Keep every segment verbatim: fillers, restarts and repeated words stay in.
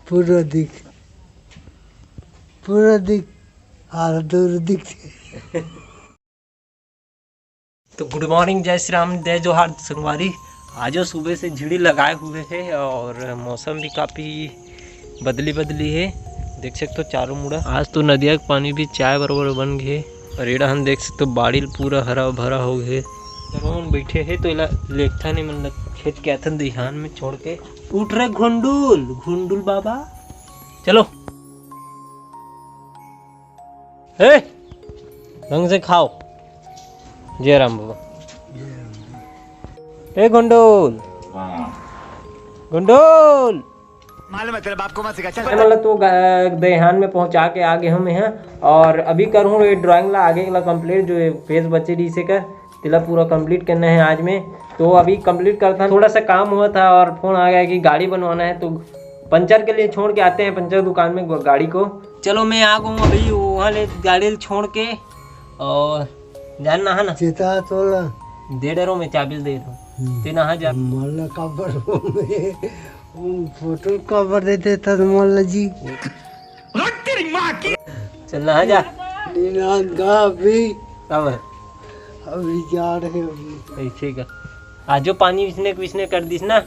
पूरा दिख, पूरा दिख, हाथ दूर दिखथे। तो गुड मॉर्निंग, जय श्री राम, जय जोहार संगवारी। आजो सुबह से झिड़ी लगाए हुए हे और मौसम भी काफ़ी बदली बदली हे। देख सकते हो चारों मुड़ा। आज तो नदिया के पानी भी चाय बरोबर बन गे। और एड़ा हम देख सकते हो बाड़ी ल पूरा हरा भरा हो गे। रोहन बैठे हे तो एला लेगथन, एमन ल खेत के आथन दइहान में छोड़ के। उठ रे घुंडुल, घुंडुल बाबा, चलो। ए, ढंग से खाओ। जय राम बाबा। ए घुंडुल, घुंडुल। मालूम है तेरे बाप को मत सिखा, चल। मतलब तो ग-, दइहान में पहुंचा के आ गे हंव मैं। और अभी करहूं ये ड्राइंग ला, आगे ला कंप्लीट, जो ये फेस बचे रहिसे कर, तेला पूरा कंप्लीट करना है आज में। तो अभी कंप्लीट करथन, थोड़ा सा काम हुआ था और फोन आ गया कि गाड़ी बनवाना है, तो पंचर के लिए छोड़ के आते हैं पंचर दुकान में ग-, गाड़ी को। चलो, मैं आ गया हूँ अभी वहाँ ले गाड़ी ले छोड़ के। और जान नहा ना। चेता तोला। दे डरो, मैं चाबी दे दो। हम्म। ते नहा जा। मोला काबर में, फोटो काबर देते था मोला जी। चल नहा जा। नींद आ गा अभी। काबर? अभी जा रहे अभी। ऐसे का। आज जो पानी इसने, इसने कर दिस ना,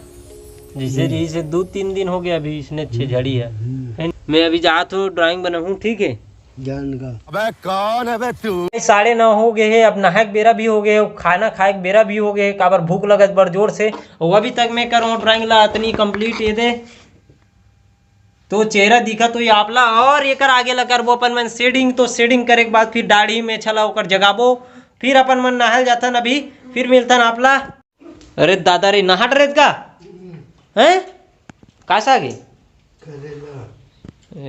जैसे हम्म। रही से दो तीन दिन हो गया अभी इसने अच्छे हम्म। झड़ी है। हम्म। मैं अभी जात हूँ, ड्राइंग बनाऊँ, ठीक है? जान का। अबे कौन है बे तू? साढ़े नौ हो गए है, अब नहाए के बेरा भी हो गए, खाना खाए के बेरा भी हो गए, काबर भूख लगत बड़ जोर से। और अभी तक मैं करूँ ड्राइंग ला अतनी कंप्लीट ये दे। तो चेहरा दिखा तो ये आपला, और एकर आगे ला करबो अपन मन शेडिंग। तो शेडिंग करे के बाद फिर दाढ़ी में छला ओकर जगाबो, फिर अपन मन नहाल जाथन। अभी फिर मिलथन आपला। अरे दादा रे, नहाट रेत का? हैं? का साग हे? करेला।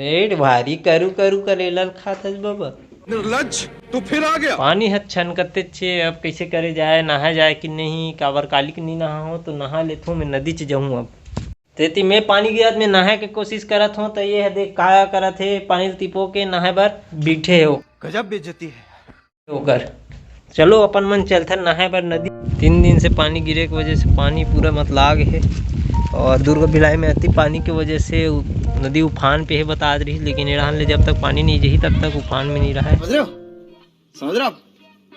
एट भारी करू करू करेला ल खात हस बाबा। निर्लज, तू फिर आ गया। पानी ह छनकतेच हे, अब कैसे करे जाए, नहाए जाए कि नहीं, काबर काली के नहीं नहा हो तो नहा लेथों, मैं नदी च जाऊँ अब। तेती मैं पानी गिरत में नहाए के कोशिश करत हों, त ये ह देख का करत हे, पानी ल तिपो के नहाए बर बिठे हो। गजब बेइज्जती है। ओकर। चलो अपन मन चलथन नहाए बर नदी। तीन दिन से पानी गिरे के वजह से पानी पूरा मत लाग हे और दुर्गा भिलाई में अति पानी के वजह से उ-, नदी उफान पे हे बतात रही, लेकिन एड़ान ले जब तक पानी नहीं जही तब तक उफान में नहीं रहा है। समझ रहे हो? समझ रहे हो आप?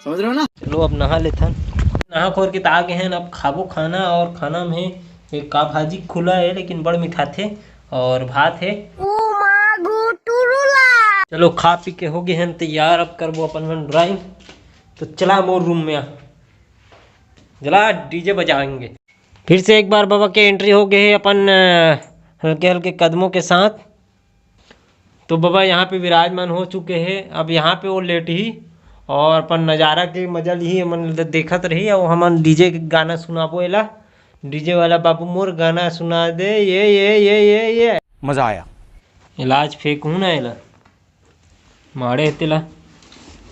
समझ रहे हो ना? चलो अब नहा लेथन। नहा खोर के त आ गे हन, अब खाबो खाना और खाना में एक का भाजी खुला है लेकिन बड़ मिठाथे। और भात हे। ओ माँ गो टुरुला। चलो खा पी के हो गे हन तैयार, अब करबो अपन मन ड्राइंग। तो चला मोर रूम में आ, चला डीजे बजाएंगे। फिर से एक बार बाबा के एंट्री हो गए है अपन, अ, हल्के हल्के कदमों के साथ। तो बाबा यहाँ पे विराजमान हो चुके हैं, अब यहाँ पे वो लेट ही और अपन नज़ारा के मजा ली ही हमन देखत रही। और हमन डीजे के गाना सुनाबो एला। डीजे वाला बाबू मोर गाना सुना दे, ये, ये, ये, ये, ये। मजा आया। इलाज फेंकहूँ ना एला, मारे हे तेला।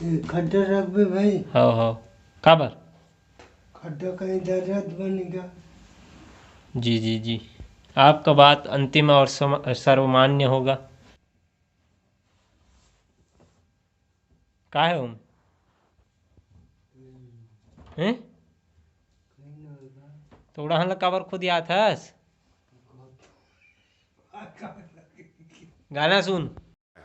ये खड्डा रखबे भाई। हाँ, हाँ। काबर? खड्डा कहीं दर्द बन गया। जी, जी, जी। आपका बात अंतिम और सम-, सर्वमान्य होगा। का है ओम? हैं? तो उड़ान ला काबर खुद याद हस? गाना सुन।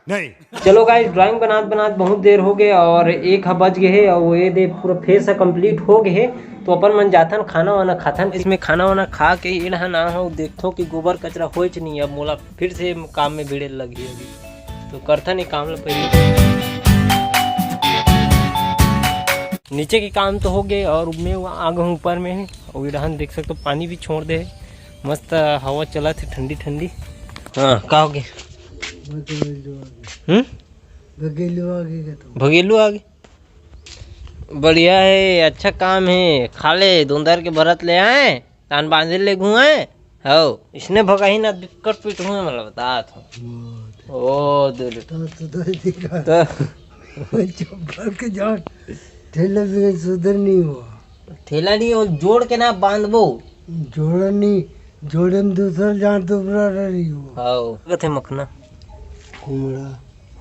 नहीं। चलो गाइस, ड्राइंग बनात बनात बहुत देर हो गए और एक ह बज गए है और ये दे पूरा फेस ह कंप्लीट हो गए है। तो अपन मन जाथन खाना वाना खाथन। इसमें खाना वाना खा के एड़हा ना हो देखथो कि गोबर कचरा होय च नहीं। अब मोला फिर से काम में भिड़े लगही अभी। तो करथन ये काम ला पहले। नीचे के काम तो हो गए और मैं आ गए हूँ ऊपर में और एड़हन देख सकते हो पानी भी छोड़ दे है। मस्त हवा चलत हे ठंडी ठंडी। हाँ, का हो गए? हम्म? भगेलू आ गए का तो? भगेलू आ गए। बढ़िया है, अच्छा काम है। खा ले, दोंदर के भरत ले आए, तान बांधे ले घुआए। हो, इसने भगाही ना, बिक्कट पीट हुए, मतलब, बता था। ओ, दे ले। तो, तो, तो, तो। चप्पल के जान, ठेला भी सुधर नहीं हुआ। ठेला नहीं हो, जोड़ के ना बांधबो। जोड़न नहीं, जोड़े में दूसर जान तो पूरा रही हो। हाओ। कथे मखना? कुमड़ा।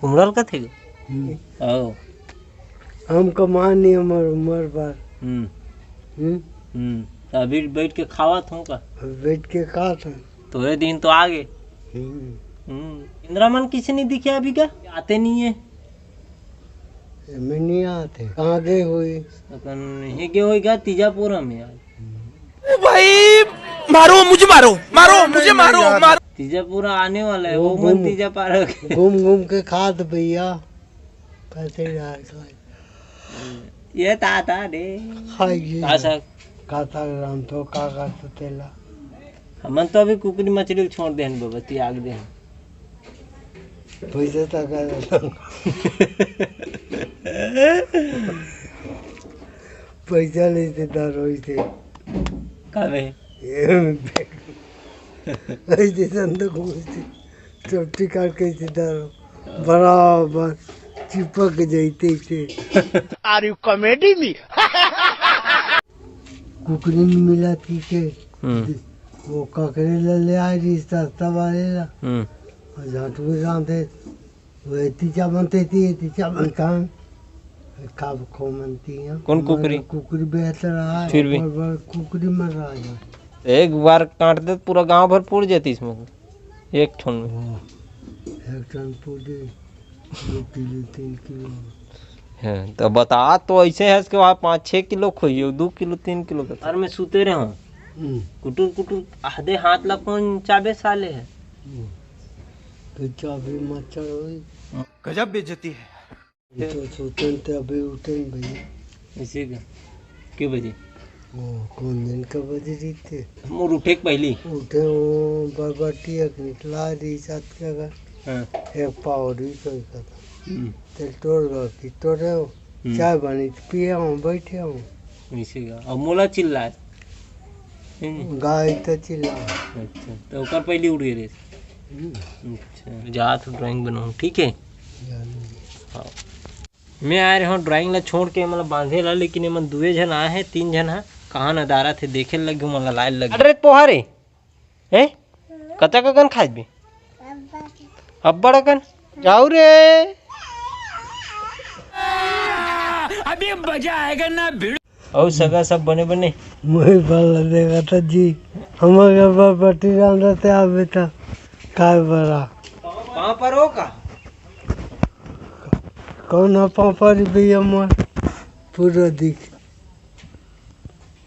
कुमड़ा ल कथे गो? हम्म। हाओ। हम कमा नहीं हमार उम्र बार। हम्म। हम्म? हम्म। तो अभी बैठ के खावत हो का? अभी बैठ के खात हन। तो ये दिन तो आ गए। हम्म। हम्म, इंदिरा मन किसे नहीं दिखे अभी का? आते नहीं है। एमे नहीं आते। कहाँ गए हुई? अपन ये गए होई का तीजापुरा में यार। ओ भाई, मारो, मुझे मारो, मारो, नहीं, मुझे नहीं, मारो, यार। मारो। तीजापुरा आने वाला है, वो वो मन घूम, तीजा पारा के। घूम घूम के खात भैया। कैसे यार, ये ता ता दे। खाइए। का सक? का ता राम तो का का तो तेला। हमन तो अभी कुकरी मछली ल छोड़ देहन बाबा, त्याग देहन। पैसा ता का रहता। पैसा नहीं देता रोई थे। का बे? ये ऐसे संदूक में से चपटी काट के ऐसे डालो, बराबर चिपक जाते थे। Are you comedy me? कुकरी में मिला थी के हम्म। वो ककरे ला ले आए रही सस्ता वाले ला। हम्म। और झांटू भी रांधे, वो एती चा बनते थी, एती चा बनता है। का खो मनती है। कौन कुकरी? कुकरी बेहतर रहा है। फिर भी। बड़, बड़ कुकरी मर रहा है। एक बार काट दे, पूरा गांव भर पूर जाती इसमें। एक ठन में। हाँ, एक ठन पूरे दो किलो, तीन किलो। हाँ, तो बता तो ऐसे है कि वहाँ पाँच छः किलो खोइयो, दो किलो, तीन किलो का। घर में सुते रहे हो, हम्म। कुटुर कुटुर आधे हाथ ला कौन चाबे साले है? हम्म। तो चाबी मच्छर होई। गजब बेइज्जती है। तो सुतन ते अभी उठन भैया। इसी का? के बजे? ओ, कौन दिन का बजे जीते? मोर उठे के पहली। उठे वो बरबटिया के निकला रही सात का घर। हाँ। एक पाव रही कोई का था। हम्म। ते टोर गा की टोरे हो। हम्म। चाय बनी तो पिए हो, बैठे हो। इसी का? और मोला चिल्लाए? हम्म। गाय तो चिल्ला। अच्छा, तो ओकर पहली उठ गए रहे। हम्म। अच्छा, जात ड्राइंग बनाऊँ, ठीक है? जाने। हाँ। मैं आए रहे हूँ ड्राइंग ला छोड़ के, मतलब बांधे ला, लेकिन एमन दुए झन आए हैं, तीन झन हा कहाँ नदारा थे, देखे लग गए, मन ला लाए लग गए। अरे पोहा रे, हैं? कतक अकन खाए बे? अब्बड़ अकन। जाऊ रे। अभी मजा आएगा ना भिड़ू। अउ सगा सब बने बने? मुही बल्ला देखा था जी। हमारे घर पर पट्टी डाल देते आप बेटा। काय बरा? पाँव पर हो का? कौन है पाँव पर भैया मोर? पूरा दिख,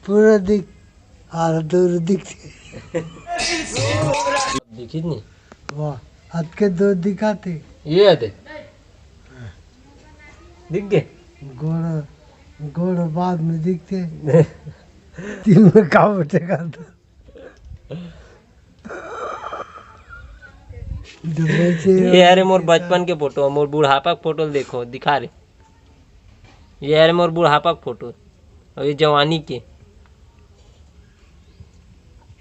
पूरा दिख, आर दूर दिख। दिखित नहीं। वाह, हाथ के दो दिखाते। ये आते। दिख गए। गोड़, गोड़ बाद में दिखते। तीन में का बचेगा तो। जब बचे ये अरे मोर बचपन के फोटो, मोर बुढ़ापा के फोटो देखो, दिखा रे। ये अरे मोर बुढ़ापा के फोटो, और ये जवानी के,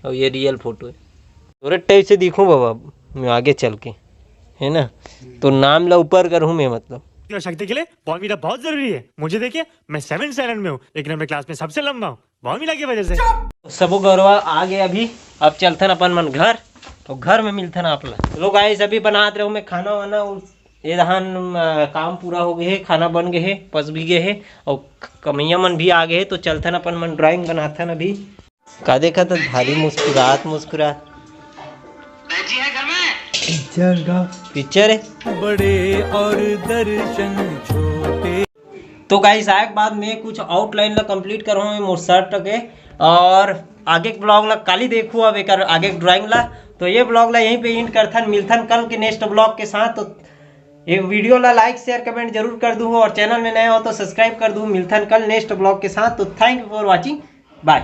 और ये रियल फोटो है। तोरे टाइप से दिखूं बाबा मैं आगे चल के, है ना? तो नाम ला ऊपर करूं मैं, मतलब। शक्ति के लिए बॉर्नवीटा बहुत जरूरी है। मुझे देखिए, मैं सेवन सेवन में हूँ, लेकिन अपने क्लास में सबसे लंबा हूँ, बॉर्नवीटा की वजह से। सबो गौरवा आ गए अभी, अब चलथन अपन मन घर, तो घर में मिलथन आप ला। लो गाइस, अभी बनात रहो मैं खाना वाना, और ये दहान, अ, काम पूरा हो गए है, खाना बन गए है, पस भी गए है, और क-, कमैया मन भी आ गए है, तो चलथन अपन मन ड्राइंग बनाथन अभी। का देखत हस भारी मुस्कुरात मुस्कुरात? पिक्चर का। पिक्चर है। बड़े और दर्शन छोटे। तो गाइस, आए के बाद मैं कुछ आउटलाइन ला कंप्लीट करहूँ मैं मोर शर्ट के, और आगे के ब्लॉग ला काली देखू, अब एकर आगे के ड्राइंग ला। तो ये ब्लॉग ला यहीं पे एंड करथन, मिलथन कल के नेक्स्ट ब्लॉग के साथ। तो ये वीडियो ला लाइक शेयर कमेंट जरूर कर दू, और चैनल में नए हो तो सब्सक्राइब कर दू। मिलथन कल नेक्स्ट ब्लॉग के साथ। तो thank you for watching, bye।